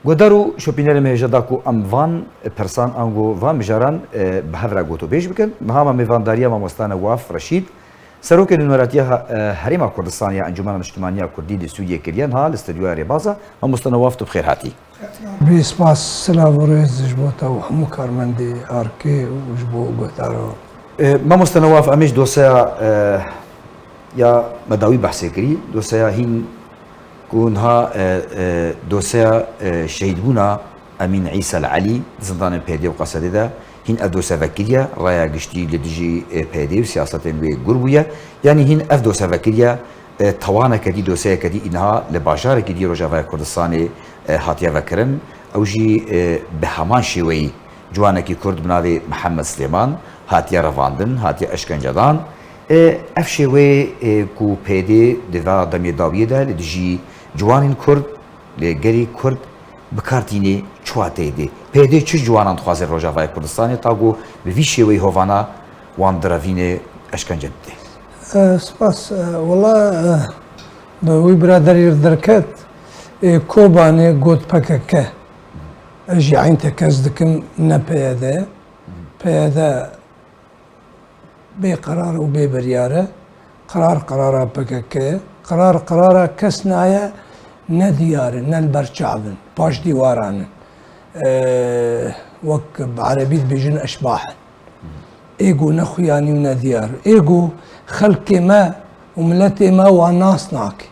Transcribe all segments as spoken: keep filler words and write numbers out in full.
Guhdar û şopînerê me hêja da ku em van pirsan ango van mijaran, e, bi hev re gotûbêj bikin. Niha me mêvandariya mamosta Newaf Reşîd, Serokê Nûneratiya ha-, e, Herêma Kurdistanê ya Encûmena Niştimanî ya Kurdî li Sûriyê kiriye. Niha li stûdyoya Rêbaza. Mamosta Newaf, tu bi xêr hatî. Bî spas, silav û rêz ji bo te û hemû karmendê Arkê û ji bo guhdaro. E, mamosta Newaf, em ê ji dosyeya, e, ya me dawî behsê kirî, dosyeya hîn ku niha, e, e, dosyeya, e, şehîdbûna Emîn Îsel Elî di zindanên P Y D û Qesedê de hîn ev dosye vekiriye, raya giştî li dijî, e, P Y D û siyasetên wê gur bûye. Yanî hîn ev dosye vekiriye, e, tawaneke dî, dosyeyeke dî îniha li bajarekî dî Rojavaya Kurdistanê, e, hatiye vekirin. Ew jî, e, bi heman şêweyî ciwanekî Kurd bi navê Mihemed Silêman hatiye revandin, hatiye eşkencedan. E, ev şêweyê, e, ku P Y D di va demê dawiyê de li dijî ciwanên Kurd, li gelê Kurd bi kar tînê, çi wateyê dê? P Y D çi ciwanan dixwaze Rojavayê Kurdistanê, ta ku bi vî şêweyî hovana wan direvîne, eşkence dide? E, spas. E, wela, e, bi wî biraderî derket, ê Kobanê got P K K. Ez jî eyn tekez dikim, ne P Y D. P Y D bê qerar û bê biryar e. Qerar qerara P K K ye. Qerar qerara kes naye, ne diyar e, ne li ber çav in. Paş dîwaran in. E, wek bi erebî dibêjin eşbah in. Ê ku ne xuyanî û ne diyar. Ê ku xelkê me û miletê me wan nas nake.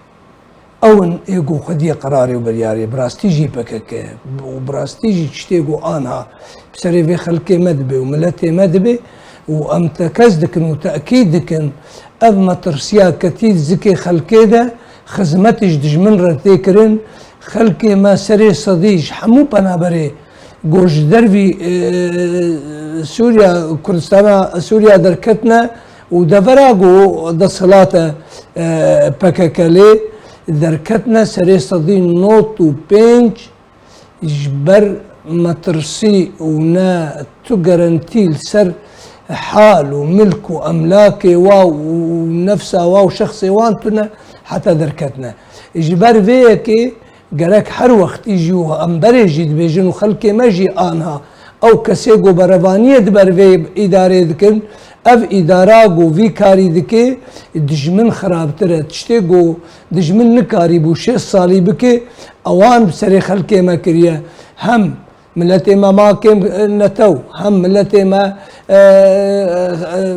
Ew in ê ku xwediyê qerarê û biryarê, bi rastî jî P K K ye. Û bi rastî jî tiştê ku anha bi serê vê xelkê me dibe û miletê me dibe û em tekez dikin û tekîd dikin, ev metirsiya ketî zikê xelkê de, xizmetî ji dijmin re tê kirin, xelkê me serê sedî ji hemû penaberê ku ji dervî, e, Sûriya, Kurdistana Sûriya derketine û devera ku desthilate, e, P K K lê derketine, serê sedî nod û pênc ji ber metirsî û ne tu gerentî li ser hal û milk û emlakê wa û nefsa wa û şexsê wan tune heta derketine. Ji ber vê yekê gerek her wextî jî û em berê jî dibêjin û xelkê me jî anha ew kesê ku berevaniyê di ber vê îdarê dikin, ev îdara ku vî karî dike, dijmin xirabtir e. Tiştê ku dijmin nikarîbû şêst salî bike, ewan bi serê xelkê me kiriye. Hem miletê me makêm netew, hem miletê me, e, e, e,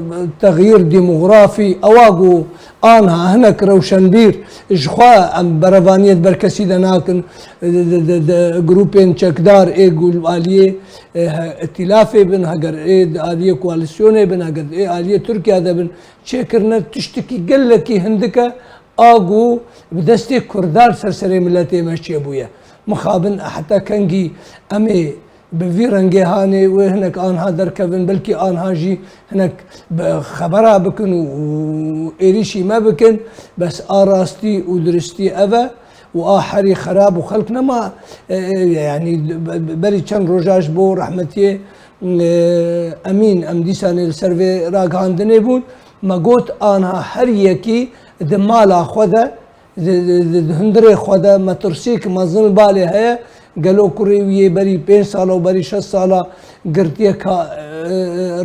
texyîr demografî, ewa ku anha hinek rewşenbîr ji xwe em berevaniyê di ber kesî de nakin, di, di, di, di grûpên çekdar ê ku li aliyê, e, he-, îtîlafê bin, heger ê di aliyê koalîsyonê bin, heger ê aliyê Tirkiye de bin, çêkirine tiştekî gelekî hindik e, a ku bi destê Kurdan ser serê miletê me çêbûye. Mixabin heta kengî em ê bi vî rengê hanê wê hinek anha derkevin, belkî anha jî hinek bi xebera bikin û, û êrîşî me bikin, bes a rastî û diristî ev e û a herî xerab û xelk nema, e, e, yanî be-, be-, berî çend roja ji bo rehmetiyê, e, Emîn, em dîsanê li ser vê ragihandinê bûn, me got anha her yekî di mala xwe de, di, di, di, di hundirê xwe de metirsîk mezin li balê heye. Gelo kurê wî yê berî pênc sala û berî şeş sala girtiyeka, e, e,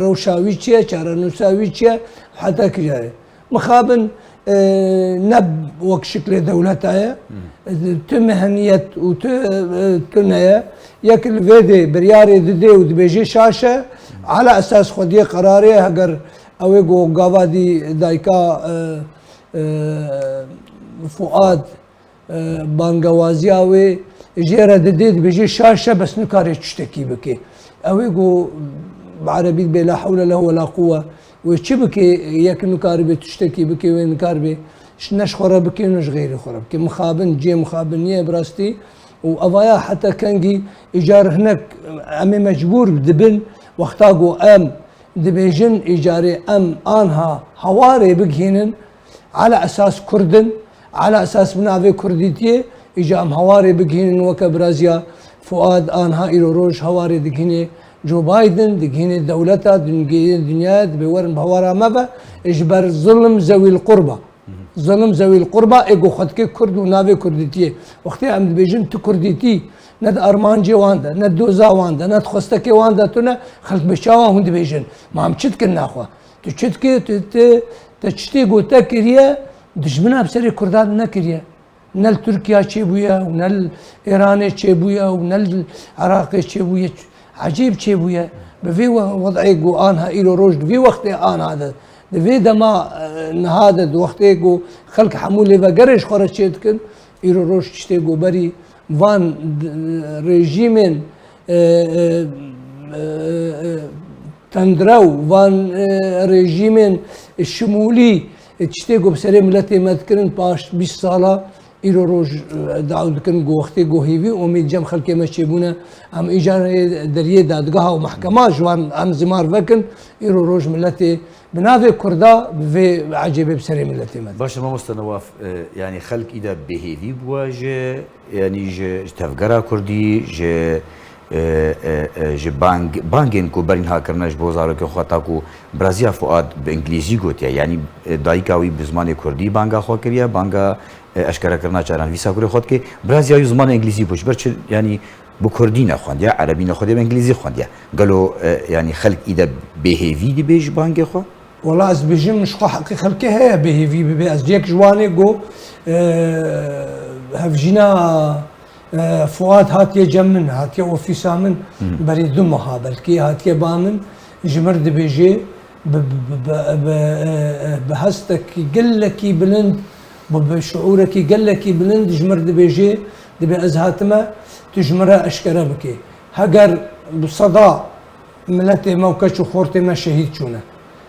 rewşa wî çi ye, çarenûsa wî çi ye, heta kî carê. Mixabin, e, ne wek şiklê dewleta ye. Tu mehniyet û tu, e, tu neye. Yek li vê dê biryarê didê û dibêje şaş e. Ala esas xwediyê qerarê, heger ew ê ku gava dî dayika, e, e, Fuad, e, bangewaziya wê jê re didê, dibêje şaş e, bes nikare tiştekî bike. Ew ê ku bi erebî dibê la hewle lehu we la quwwe. Wê çi bike, yek nikaribe tiştekî bike, wê nikaribe ş-, ne ji xwe re bike, ne ji xeyrê xwe re bike. Mixabin, cihê mixabiniyê bi rastî. Û evaya heta kengî îcar hinek em ê mecbûr dibin, wexta ku em dibêjin îcarê em anha hewarê bigihînin, ala esas Kurd in, ala esas bi navê Kurdîtiyê, îca em hewarê bigihînin weke biraziya Fuad anha îro roj hewarê digihînê Joe Biden, digihînê dewleta, digihînê dinyaya, dibê werin bi hewara me ve, ji ber zilim zewîl qurba. Zilim zewîl qurba ê ku xwe dike Kurd û navê Kurdîtiyê. Wextê em dibêjin tu Kurdîtî, Ne di armancê wan de, ne di doza wan de, ne di xwestekê wan de tune, xelk bi çawa hûn dibêjin? Ma em çi dikin naxwe? Tu çi dikî? Tu, tu, te çi tê ku te kiriye, dijmina bi serê Kurdan nekiriye. Ne li Tirkiya çêbûye û ne li Îranê çêbûye û ne li Iraqê çêbûye. Ecêb çêbûye. Bi vê we-, wed'ê ku anha îro roj di vê wextê anha de, di vê dema, e, niha de, di wextê ku xelk hemû lêvegerê ji xwe re çêdikin, îro roj tiştê ku berî van d-, rejîmên, e, e, e, e, tendre û van, e, rejîmên şimûlî, e, tiştê ku bi serê miletê me dikirin paş bîst sala, îro roj, e, daw dikin ku wextê ku hêvî û umîd cem xelkê me çêbûne, em îcarê deriyê dadgeha û mehkema ji wan em zimar vekin, îro roj miletê bi navê Kurda bi vê ecêbê bi serê miletê me. Baş e, mamoste Newaf, e, yanî xelk îda bêhêvî bûye ji, yanî ji, ji tevgera kurdî, ji, e, e, e, ji bang, bangên ku berî niha kirine ji bo zarokên xwe, ta ku biraziya Fuad bi îngilîzî gotiye, yanî, e, dayika wî bi zimanê kurdî banga xwe kiriye, banga, e, eşkerekirina çarenivîsa kurê xwe dike. Biraziya wî zimanê îngilîzî bû, ji ber çi, yanî bi kurdî nexwendiye, erebî nexwendiye, bi îngilîzî xwendiye. Gelo, e, yanî xelk îde bêhêvî dibe ji bangê xwe? Wela ez dibêjim, ji xwe heqê xelkê heye bêhêvî bibe. Ez yek ji wan ê ku, e, hevjîna, e, Fuad hatiye cem min, hatiye ofîsa min, Hmm. berê du meha belkî hatiye ba min, ji min re dibêje, bi, bi, bi, bi, bi, e, e, bi hestekî gelekî bilind, bi, bi şiûrekî gelekî bilind ji min re dibêje, dibê ez hatime, tu ji min re eşkere bike. Heger bi seda miletê me û keç û xortê me şehîd çûne.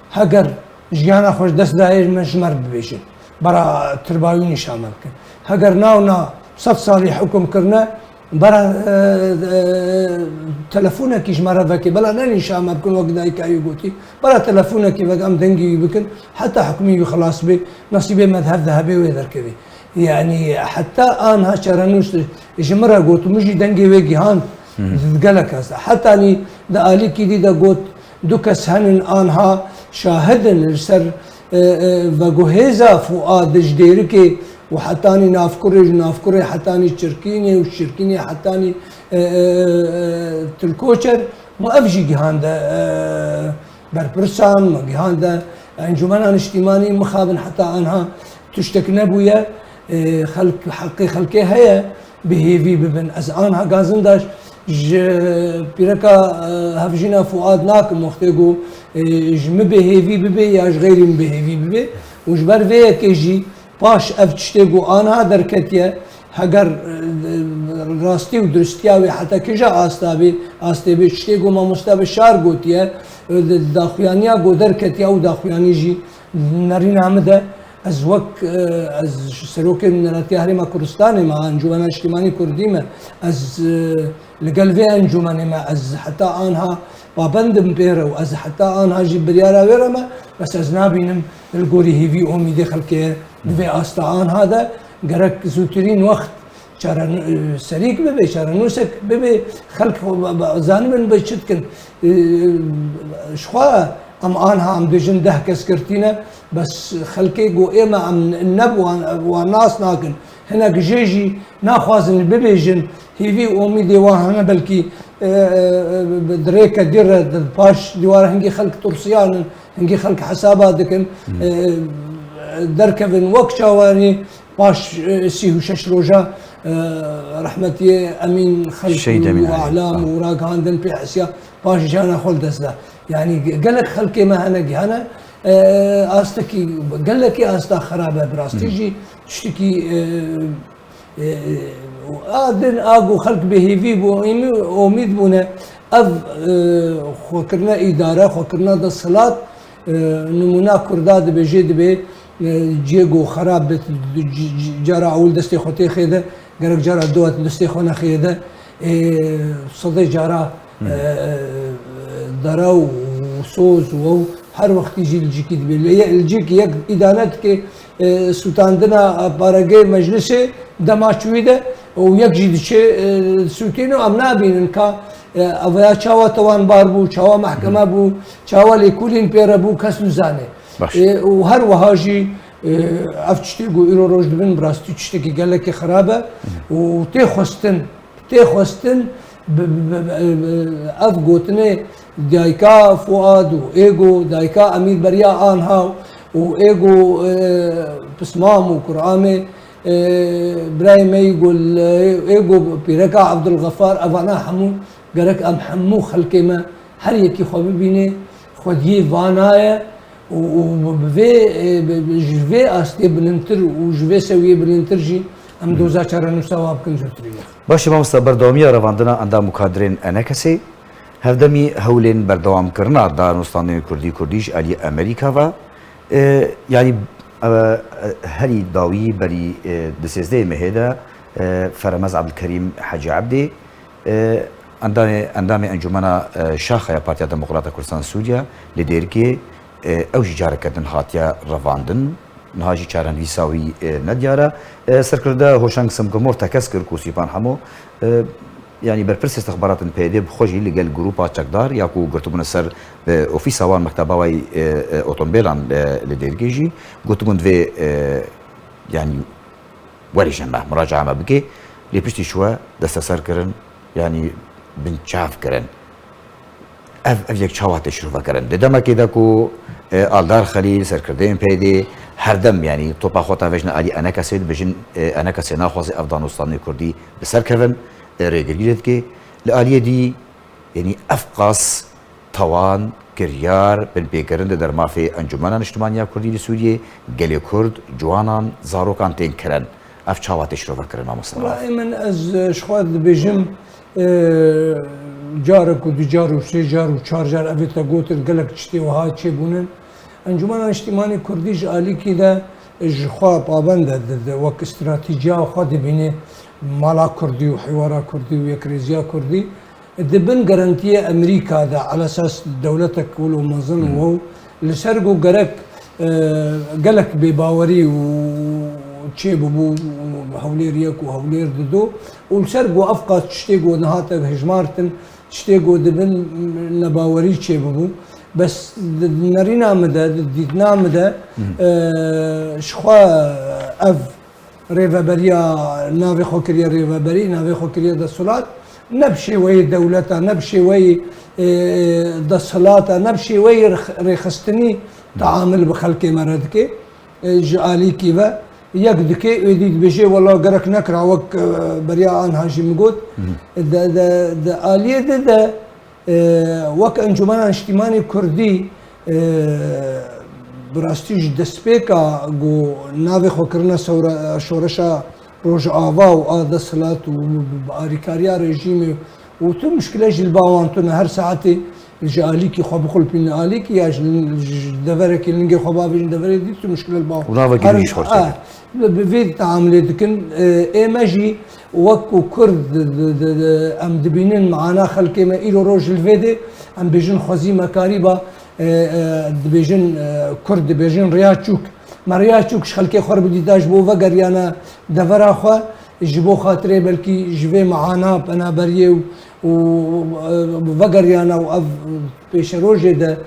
Heger jiyana xwe ji dest dayê me, ji me re bibêjin. Bera tirba wî nîşan me bikin. Heger na û na sed salî hukm kirine, bera, e, e, telefonekî ji me re veke. Bela ne nîşan me bikin, wek dayika wî gotî. Bera telefonekî veke, em dengê wî bikin. Heta hukmî wî xilas bê. Nesîbê me di hev de hebe wê derkevê. Yanî heta anha çarenûs ji min re got, min jî dengê wê gihand, Hı hı. di gelek kes de. Hetanî di alîkî dî de got, du kes henin anha şahid in li ser, e, e, veguhêza Fuad ji Dêrikê û hetanî Navkurê, ji Navkurê hetanî Çirkînê û ji Çirkînê hetanî, e, e, e, Tilkoçer. Ma ev jî gihande, e, berpirsan, ma gihande encûmena niştîmanî, mixabin heta anha tiştek nebûye. E, xelk, heqê xelkê heye, bi hêvî bibin. Ez anha gazindaş ji pîreka, e, hevjîna Fuad nakim, wextê ku, e, ji min bê hêvî bibe ya ji xeyrî min bê hêvî bibe. Û ji ber vê yekê jî paş ev tiştê ku anha derketiye, heger, e, rastî û duristiya wê heta kîja asta bê, astê bê, tiştê ku mamoste Bişar gotiye, e, di daxuyaniya ku derketiye, ew daxuyanî jî nerîna min de, ez wek, e, ez ji serokên Neratiya Herêma Kurdistanê me, Encûmena Niştîmanî Kurdî me, ez, e, li gel vê encûmenê me, ez heta anha pabend im pê re û ez heta anha jî biryara wê re me, bes ez nabînim li gorî hêvî û umîdê xelkê di vê asta anha de gerek zûtirîn wext çare-, e, serîk bibe, çarenûsek bibe, xelk xwe be-, be-, zanibin bi çi dikin. E, ji xwe em anha em dibêjin deh kes girtî ne, bes xelkê ku ême em ne bi wan, wan nas nakin. Hinek jê jî naxwazin bibêjin, hêvî û umîdê wan hene belkî, e, e, e, di rêke dî re, di paş dîwara hingî xelk tirsiyan in, hingî xelk hesaba dikin, Hmm. e, e, derkevin wek çawanî. Paş, e, sî û şeş roja, e, rehmetiyê Emîn Xelkû Şehîd Emîn û Alî. Alam Ah. û ragihandin pê hesiya, paş jana xwe li dest da. Yanî ge-, gelek xelkê me hene gihane, e, astekî, gelekî asta xerab e bi rastî Hmm. jî tiştekî, e, e, a din a ku xelk bêhêvî bû, îmî-, omîd bûne, ev, e, xwekirine îdare, xwekirine desthilat, e, nimûna Kurda dibêje, dibê, e, cihê ku xerab bit, c-, c-, cara ewil destê xwe tê xêde, gerek cara dua destê xwe nexêde. E, sedê cara, Hmm. e, e, dere û soz û ew her wextî jî li cîkî dibê. Lê ye-, li cîkî yek îdane dike, e, sûtandina paregê meclisê dema çûyî de û yek jî diçe, e, sûtîne û em nabînin ka, e, ev ya çawa tewanbar bû, çawa mehkeme Hmm. bû, çawa lêkolîn pê re bû, kes nizane. Baş. E, û her wiha jî, e, ev tiştê ku îro roj dibin, bi rastî tiştekî gelekî xerab e û tê xwestin Tê xwestin bi, bi, bi, bi, ev gotinê dayika Fuad û êgo dayika Emîr Beriya anha û êgo, e, Pismam û Kuramê, e, birayê me yî gul, e, êgo pîreka Evdilxefar, evana hemû gerek em hemû xelkê me her yekî xwe bibîne, xwediyê vana ye û, û bi vê, e, bi, bi, ji vê astê bilindtir û ji vê sewiyê bilindtir jî em doza çarenûsa wa bikin zûtirî. Baş e mamosta, berdewamiya revandina endam û kadrên ENKSê, hevdemî hewlên berdewamkirina danûstandinên kurdî kurdî ji aliyê Amerîka ve, e, yanî, e, e, herî dawî berî, e, di sêzdehê mehê de, e, Feremez Ebdulkerîm Hecî Ebdê, e, endamê, endamê Encûmena, e, Şaxa ya Partiya Demokrata Kurdistan Sûriye li Dêrikê, e, ew jî careke din hatiye revandin. Niha jî çarenivîsa wî, e, nediyar e. E, serkirde Hoşeng Simgimor tekez kir ku Sîpan Hemo, e, yanî berpirsê istixbaratên PYDê bi xwe jî li gel grûpa çekdar ya ku girtibûne ser, e, ofîsa wan, mekteba wê, e, e, otomobêlan, e, li Dêrikê jî gotibûn divê, e, yanî werê ji me, muracae me bike, lê piştî çûye desteser kirin, yanî binçav kirin. Ev, ev yek çawa tê şirove kirin? Di demekê de ku, e, Aldar Xelîl, serkirdeyên PYDê, herdem, yanî topa xwe tavêjine alî ENKSê, dibêjin, e, ENKSê naxwaze ev danûstandinê kurdî bi ser kevin, e, rêgirî lê dike. Li aliyê dî, yanî ev qas tawan, kiryar, binpêkirin di dermafê Encûmena Niştimanî ya Kurdî li Sûriyê, gelê Kurd, ciwanan, zarokan tên kirin. Ev çawa tê şirove kirin, mamoste Wela Rauf? Ê min, ez, e, ji xwe dibêjim, e, carek û du car û sê car û çar car evê te gotin, gelek tiştê wiha çêbûnin. Encûmena Niştimanî Kurdî ji alîkî de ji xwe pabend e, di, di, wek stratîjiya xwe dibîne mala kurdî û hêwara kurdî û yekrêziya kurdî. Di bin garantiyê Amerîka de, elesas dewletek wilo mezin û Hmm. wow, li ser ku gerek, e, gelek bêbawerî û çêbibû, hewlêr yek û hewlêr dido, û li ser ku ev qas tiştê ku nihate hejmartin, tiştê ku di bin nebawerî çêbibû. Bes di nerîna min de, di dîtina min de, Hmm. e, ji xwe ev rêveberiya navê xwe kiriye rêveberî, navê xwe kiriye desthilat, ne bi şêweyê dewleta, ne bi şêweyê, e, e, desthilata, ne bi şêweyê rêx-, rêxistinî teamil bi xelkê me re dike. E, ji alîkî ve yek dike, êdî dibêje, wela gerek nekira, wek, e, beriya anha jî min got. Hı hı. De, de, de aliyê de de, E, wek Encûmena Niştimanî Kurdî, e, bi rastî ji destpêka ku navê xwe kirine sewre-, şoreşa Rojava û a desthilat û bi arîkariya rejîmê û tu muşkile jî li ba wan tune. Her saetê ji alîkî xwe biqulpînin alîkî ya ji, ji deverekî lingê xwe bavêjin deverê dî, tu muşkile li ba wan. Û navekî nû jî xwe çêkir. Bi, bi vê teamilê dikin. E, ê me jî wek ku Kurd di, di, di, di, em dibînin, mana xelkê me îro roj li vê dê, em bêjin xwezî me karîba, e, e, dibêjin, e, Kurd dibêjin riya çûk. Me riya çûk ji xelkê xwe re bidîta ji bo vegeriyana devera xwe, ji bo xatirê belkî ji vê mana penaberiyê û, û, e, vegeriyana û ev pêşerojê de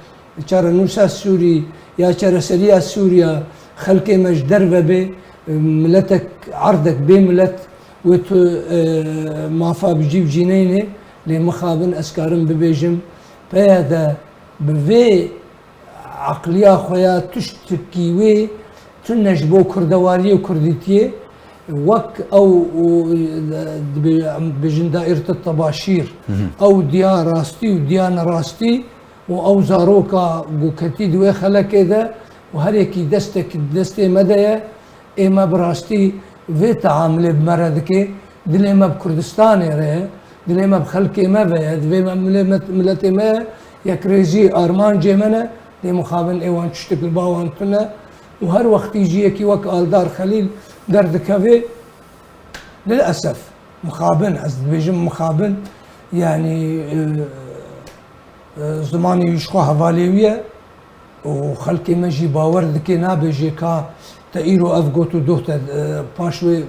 çarenûsa Sûrî ya çareseriya Sûriya xelkê me ji derve bê, miletek, erdek bê milet wê tu, e, mafa bi cî bi cî neyne, lê mixabin ez karim bibêjim, PYD bi vê eqliya xwe ya tiştekî wê tune ji bo kurdewariyê û kurdîtiyê, wek ew û, e, dibê-, em dibêjin daîret tebaşîr, Hı hı. ew diya rastî û diya nerastî, û ew zaroka ku ketî di wê xelekê de û her yekî destek di destê me de ye, ê me bi rastî vê teamilê bi me re dike, dilê me bi Kurdistanê re ye, dilê me bi xelkê me ve ye, divê me milê me, miletê me ye, yekrêzî armancê me ne, lê mixabin ê wan tiştek li ba wan tune û her wextî jî yekî wek Aldar Xelîl derdikeve, lilesef, mixabin, ez dibêjim mixabin, yanî, e, e, zimanê wî ji xwe hevalê wî ye û xelkê me jî bawer dike, nabêje ka te îro ev got û doh te, e, paş wê, e,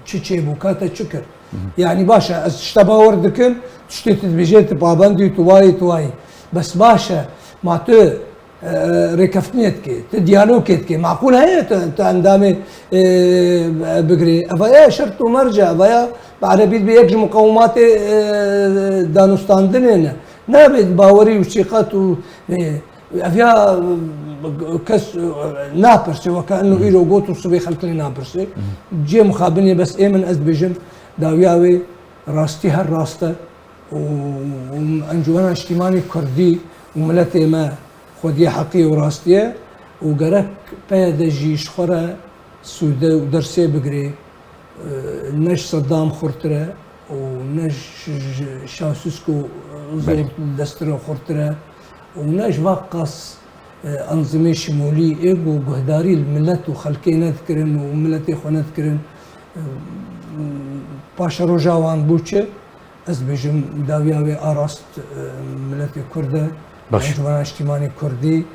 çi çêbû, ka te çi kir? Hı hı. Yanî baş e, ez tişta bawer dikim, tiştê tu dibêje, tu pabendî, tu wayî, tu wayî. Bes baş e, ma tu e, rêkeftinê dike, tu diyalogê dike. Maqûl heye tu, tu endamê, e, bigirê. Evaya şert û merc e, evaya bi erebî dibe yek ji muqewimatê, e, danûstandinê ne. Nabe bawerî û sîqet û, e, ev ya, e, kes, e, napirse, weke eno îro got û sibê xelk lê napirse. Cihê mixabinê bes ê min ez dibêjim, dawiya wê rastî her rast e. û, û Encûmena Niştîmanî Kurdî û miletê me xwediyê heqî û rastî ye û gerek peye de jî ji xwe re sûde û dersê bigirê. E, ne ji Sedam xurtir e û ne ji, ji Çawsûsk û zor Belê. Destire xurtir e û ne ji va qas, e, enzimê şimolî ê ku guhdarî li milet û xelkê nedikirin û miletê xwe nedikirin, e, paşeroja wan bû çi? Ez dibêjim dawiya wê a rast, e, miletê Kurd e, Baş. Encûmena Niştîmanê Kurdî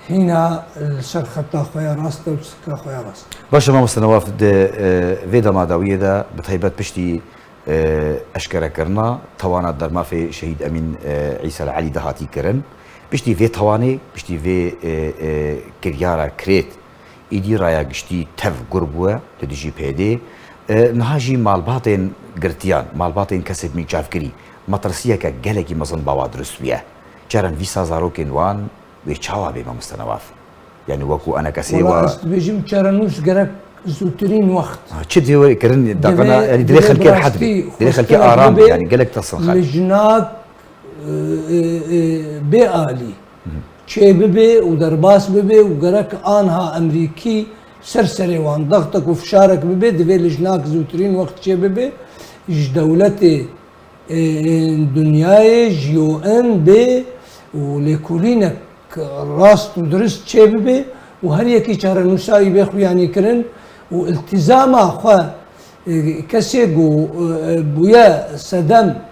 hîna li ser xeta xwe ya rast e û sika xwe ya rast. Baş e, mamoste Newaf, di, e, vê dema dawiyê de bi taybet piştî, e, eşkerekirina tawana dermafê Şehîd Emîn, e, Îsel Elî de hatî kirin. Piştî vê tawanê, piştî vê, e, e, kiryara kirêt, Îdî raya giştî tev gur bûye li dijî P Y D'ê. E, niha jî malbatên girtiyan, malbatên kesên mîçavkirî, metirsiyeke gelekî mezin bawa dirust bûye. Çerendvîsa zarokên wan wê çawa bê, mamoste Newaf? Yani wekû enekesê Wala wa ez dibêjim çarenûs gerek zûtirîn wext. Ha, çi dê were kirin, Divê, daqena, yani dilê divê xelkê bi rehet rastî bê. Dilê xelkê xweştinek aram bê, bibê, yani gelek tesin xelk. Li jinak, e, e, e, bê alî. Hı hı. Çê bibe û derbas bibe û gerek anha Emerîkî ser serê wan dextek û fişarek bibe, divê li jinak zûtirîn wext çê bibe, ji dewletê, e, e, dinyayê, ji U N bê û lêkolînek rast û dirist çê bibe û her yekî çarenûsa wî bê xuyanîkirin û iltîzama xwe, e, kesê ku, e, bûye sedem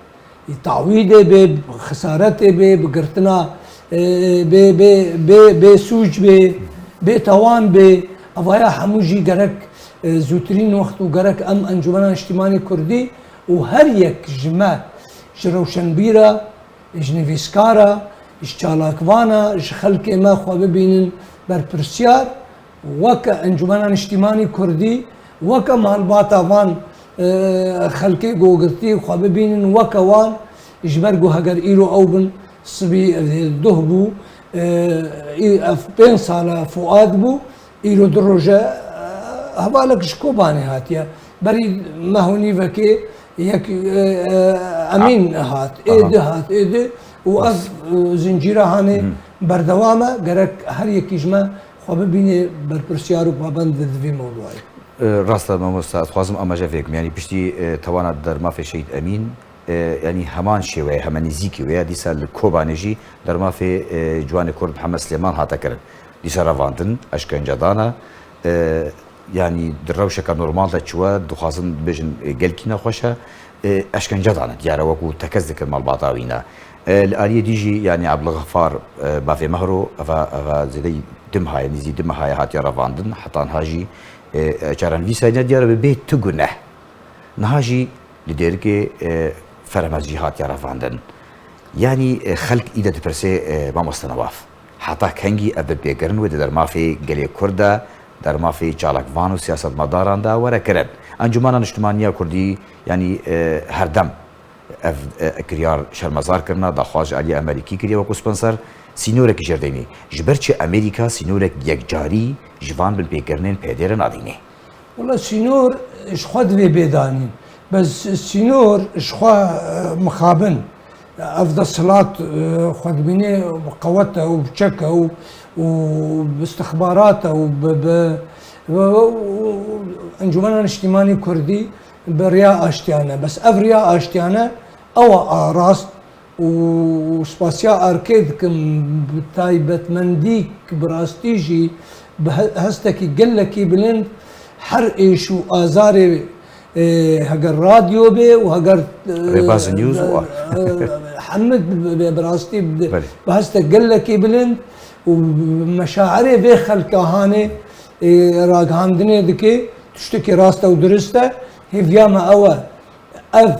Tawîdê bê, xesaretê bê, bi girtina, e, bê, bê, bê, bê sûc bê, bê tawan bê. Evaya hemû jî gerek, e, zûtirîn wext û gerek em Encûmena Niştîmanî Kurdî û her yek ji me, ji rewşenbîra, ji nivîskara, ji çalakvana, ji xelkê me xwe bibînin berpirsiyar. Weke Encûmena Niştîmanî Kurdî, weke malbata van, e, xelkê gogirtî xwe bibînin, weke wan, ji ber ku heger îro ew bin, sibî, e, duh bû, e, î-, ev pênc sala Fuad bû, îro du roje, e, hevalek ji Kobanê hatiye. Berî meh û nîvekê yek, e, e, Emîn hat, ê Aha. di hat, ê di û Bas. ev, e, zincîra hanê Hı. berdewam e. Gerek her yekî ji me xwe bibîne berpirsiyar û pabend di vî mewdûayê. E, rast e mamosta, ez dixwazim amaje vê bikim. Yanî piştî, e, tawana dermafê Şehîd Emîn, e, yanî heman şêweyê, heme nêzîkî wê ye. Dîsa li Kobanê jî dermafê, e, ciwanê Kurd Mihemed Silêman hate kirin. Dîsa revandin, eşkence dane. E, yanî di rewşeke normal de çûye, dixwazin bibêjin, e, gelkî nexweş e. E, eşkence dane, diyar e, wekû tekez dikir malbata wî ne. E, li aliyê dî jî, yanî Ebdulxefar, e, bavê Mehro, eva, eva zêdeyî du meha ye, nêzî du meha ye hatiye revandin, heta niha jî, e, e, çarenivîsa ne diyar e, bi bê tu guneh. Niha jî li Dêrikê, e, Feremez jî hatiye revandin. Yanî, e, xelk îde dipirse, e, mamoste Newaf. Heta kengî ev binpêkirin wê di dermafê gelê Kurd de, dermafê çalakvan û siyasetmedaran de were kirin? Encûmena Niştimaniya Kurdî, yanî, e, herdem ev, e, kiryar şermezar kirina, daxwaz ji aliyê Amerîkî kiriye wekû Spencer, sînorekî jêr deynî. Ji ber çi Amerîka sînorek yekcarî ji van binpêkirinên P Y D'ê re nadînê? Wela sînor ji xwe divê bê danîn. Bes sînor ji xwe, e, mixabin. Ev desthilat, e, xwe dibînê bi qewet e û bi çek e û, û bi istixbarat e û bi, bi, bi, û Encûmena Niştîmanî Kurdî bi riya aştiyane. Bes ev riya aştiyane ew e a rast û spasiya arkê dikim bi taybetmendî bi rastî jî bi he-, hestekî gelekî bilind her êş û azarê, e, heger radyo bê û heger, e, Rêbaz News û a- e, hemid bê bi rastî bi, Belê. bi hestek gelekî bilind û meşairê vê xelka hanê, e, ragihandinê dike, tiştekî rast e û dirist e. Hêviya me ew e, ev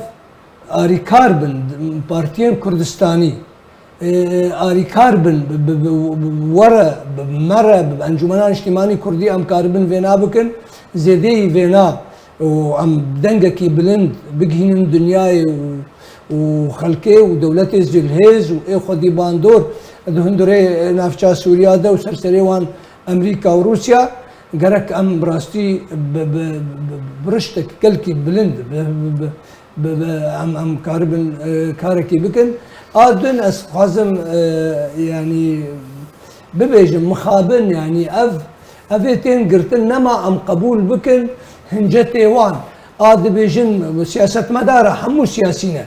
arîkar bin, partiyên Kurdistanî, e, alîkar bin, bi, bi, bi, bi we re, bi me re, bi Encûmena Niştîmanî Kurdî em karibin vêna bikin, zêdeyî vêna û em dengekî bilind bigihînin dinyayê û, û xelkê û dewletê zilhêz û ê xwedî bandor di hundirê navça Sûriya de û serserê wan Amerîka û Rûsya, gerek em bi rastî bi, bi, bi, bi riştek gelkî bilind, bi, bi, bi, bi, bi, em, em karibin, e, karekî bikin. A din ez dixwazim, e, yanî bibêjim, mixabin, yanî ev, ev ê tên girtin, nema em qebûl bikin hincetê wan. A dibêjin, siyasetmedar e, hemû siyasî ne.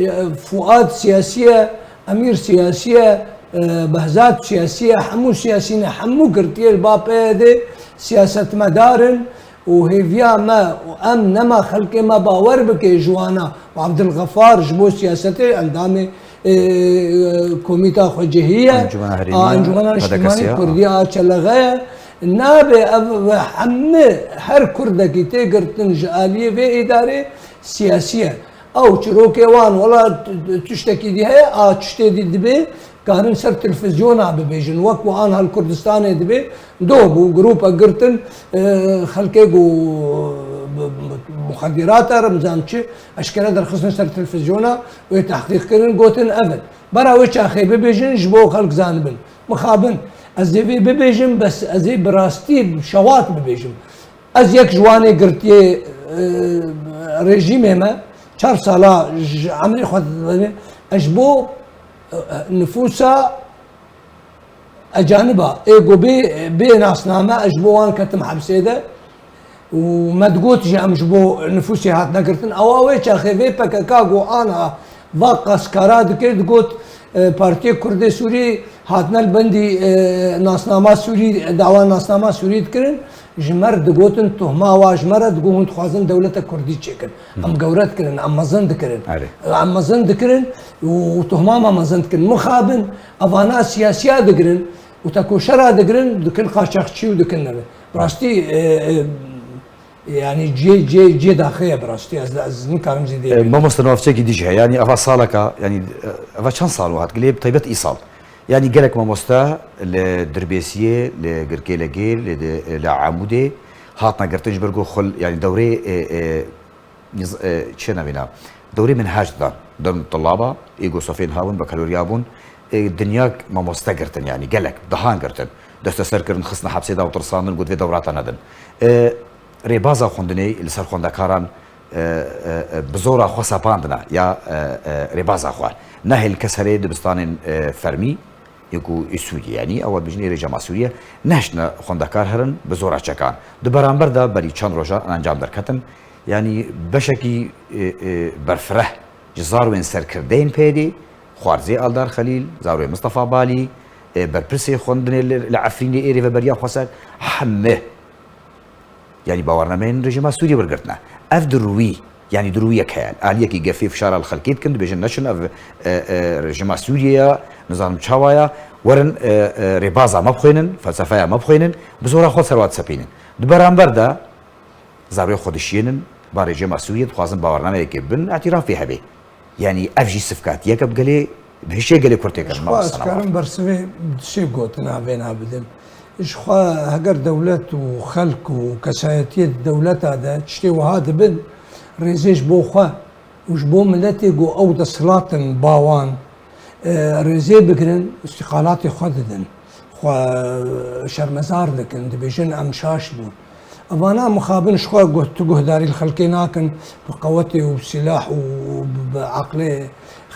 E, Fuad siyasî ye, Emîr siyasî ye, e, Behzat siyasî ye, hemû siyasî ne, hemû girtiyê li ba P Y D'ê siyasetmedar in. Û hêviya me û em nema xelkê me bawer bike ji wana. Û Abdulxefar ji bo siyasetê endamê, e, e, Komîta Xwecihî ye, Encûmena Herêmî a ye, Encûmena Niştîmanî P D K S ye, a. Kurdî a Çelexê ye. Nabe ev ve hemî her Kurdekî tê girtin ji aliyê vê îdarê siyasî ye. Ew çirokê wan, wela t-, t-, tiştekî dî heye, a tiştê dî dibê, karin ser telfizyona bibêjin, wek ku aniha li Kurdistanê dibê, doh bû, grûpek girtin, e, xelkê ku bi, bi, muxedîrat e, nimzan çi, eşkere derxistin ser telfizyona, wê tehqîq kirin, gotin ev in. Bera wê çaxê bibêjin, ji bo xelk zanibin. Mixabin, ez ê vê bibêjim, bes ez ê bi rastî şewat bibêjim. Ez yek ji wanê girtiyê, e, rejîmê me, çar sala ji emrê xwe didemê, ez ji bo, e, nifûsa ecaniba, ê ku bê, bê nasname, ez ji bo wan ketim hepsê de û me digot jî em ji bo nifûsê hatine girtin. Ewa wê çaxê vê P K K ku ana va qas kara dikir, digot, e, Partiyê Kurdê Sûrî hatine li bendî, e, nasnama Sûrî, dawa nasnama Sûrî dikirin, ji me re digotin, tuhma wa ji me re digot, hûn dixwazin dewleta Kurdî çêkin. Em gewre dikirin, em mezin dikirin. Erê. Em mezin dikirin û tuhma me mezin dikirin. Mixabin, evana siyasiya digirin û tekoşera digirin, dikin qaçaxçî û dikin nebe. Bi rastî, e, e, Yanî cê, cê, cê daxê ye bi rastî, ez, ez nikarim zêdeyê E, bêjim. Mamoste navçekî dî jî heye. Yanî eva saleka, yanî, e, eva çend sal hat? Gilê bi taybet îsal. Yanî gelek mamoste li Dirbêsiyê, li Girkêlegê, li, li, li Amûdê hatine girtin ji ber ku xwe, yanî dewrê, e, e, niz-, e, çi navîna? Dewrê minhec didan. Din tulaba, ê ku sofên habûn, bakalorya bûn, e, dinya mamoste girtin, yanî gelek, dehan girtin. Desteser kirin, xistin hepsê de û tirsandin, got vê dewra te nedin. E, Rêbaza xwendinê li ser xwendekaran, e, e, e, bi zora xwe sepandine ya, e, e, rêbaza xwe. Nehêl kes herê dibistanên, e, fermî, yê ku ê Sûriyê, yanî ew dibêjin ê rejîma Sûriyê, nehiştine xwendekar herin, bi zora çekan. Di beramber de berî çend rojan encam derketin, yanî beşekî, e, e, berfireh ji zarwên serkirdeyên P Y D'ê, Xwarzê Eldar Xelîl, zarwê Mistefa Balî, e, berpirsê xwendinê li, li Efrînê ê rêveberiya xweser, hemî Yanî bawarnameyên rejîma Sûriyê wergirtine. Ev dirûyî, yanî dirûyek heye. Aliyekî gefê fişara li xelkê dikin, dibêjin neçin ev, e, e, rejîma Sûriyê ye, nizanim çawa ye, werin, e, e, rêbaza me bixwînin, felsefeya me bixwînin, bi zora xwe ser wa disepînin. Di beramber de zarokê xwe dişiyênin, ba rejîma Sûriyê dixwazin bawarnameyekê bin, îtirafê hebe. Yanî ev jî sifkatiyeke bi gelê, bi hişê gelê Kurd tê kirin. Ji xwe ez karim bersivê du sê gotina vêna bidim. Ji xwe heger dewlet û xelk û kesayetiyê di dewleta de tiştê wiha dibin, rêzê ji bo xwe û ji bo miletê ku ew desthilat in ba wan, e, rêzê bigirin, îstîqalatê xwe didin. Xwe şermezar dikin, dibêjin em şaş bûn. Evana mixabin ji xwe guh-, tu guhdarî li xelkê nakin, bi qewetê û bi sîlah û bi, bi aqlê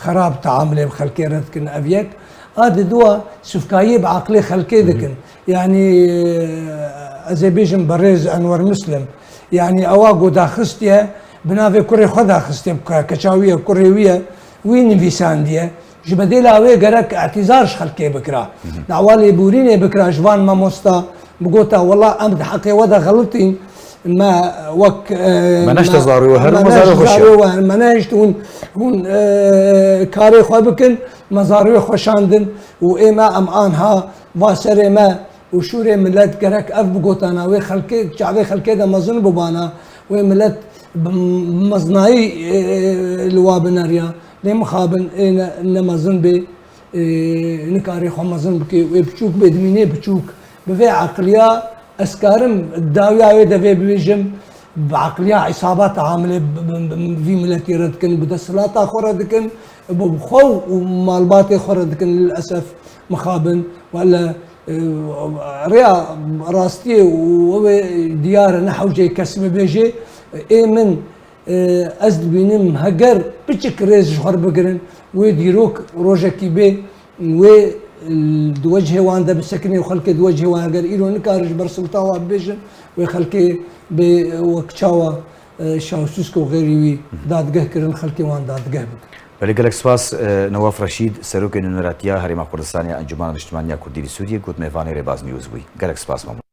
xerab teamilê bi xelkê re dikin. Ev yek. A di dua sifkayiyê bi aqlê xelkê dikin. Yanî, ez ê bêjim berêz Enwer Muslim. Yanî ewa ku daxistiye, bi navê kurê xwe daxistiye, bi ke-, keça wî ye, kurê wî ye, wî nivîsandiye. Ji bedêla wê gerek îtîzar ji xelkê bikira. Dawa lêborînê bikira ji van mamosta, bigota, wela em di heqê we de xelitîn, me wek, e, Me neşte me, zarê we herin, me me zarê neşt xwe zarê şiya. we herin, me nehişt hûn, hûn, e, karê xwe bikin, me zarê we xweşandin û ê me em anha va serê me û şûrê milet gerek ev bigotana, wê xelkê, çavê xelkê de mezin bibana, wê milet bi mezinayî, e, li wa bineriya. Lê mixabin ê ne, ne mezin bê, Ê, nikarê xwe mezin bike, wê biçûk bê, dimînê biçûk. Bi vê eqliya ez karim dawiya wê devê bibêjim, bi eqliya îsabat amilê bi, bi, bi, vî miletî re dikin, bi desthilata xwe re dikin, bi xwe û malbatê xwe re dikin, lilesef mixabin. Wele, e, rêya rastiyê û ew ê diyar e, ne hewce kes bibêje, ê min, e, ez dibînim heger piçik rêz ji xwe re bigirin, wê dîrok rojekî bê, wê, e, di wecihê wan de bisekinê û xelkê di wecihê wan, heger îro nikare ji ber silta wan bibêjin, wê xelkê bê wek çawa, e, Çawsûsk û xêrî wî dadgeh kirin, xelkê wan dadgeh bikin. Belê, gelek spas, e, Newaf Reşîd, Serokê Nûneratiya Herêma Kurdistanê ya Encûmena Niştimaniya Kurdî li Sûriyê, got mêvanê Rêbaz News bûyî. Gelek spas, Mamo.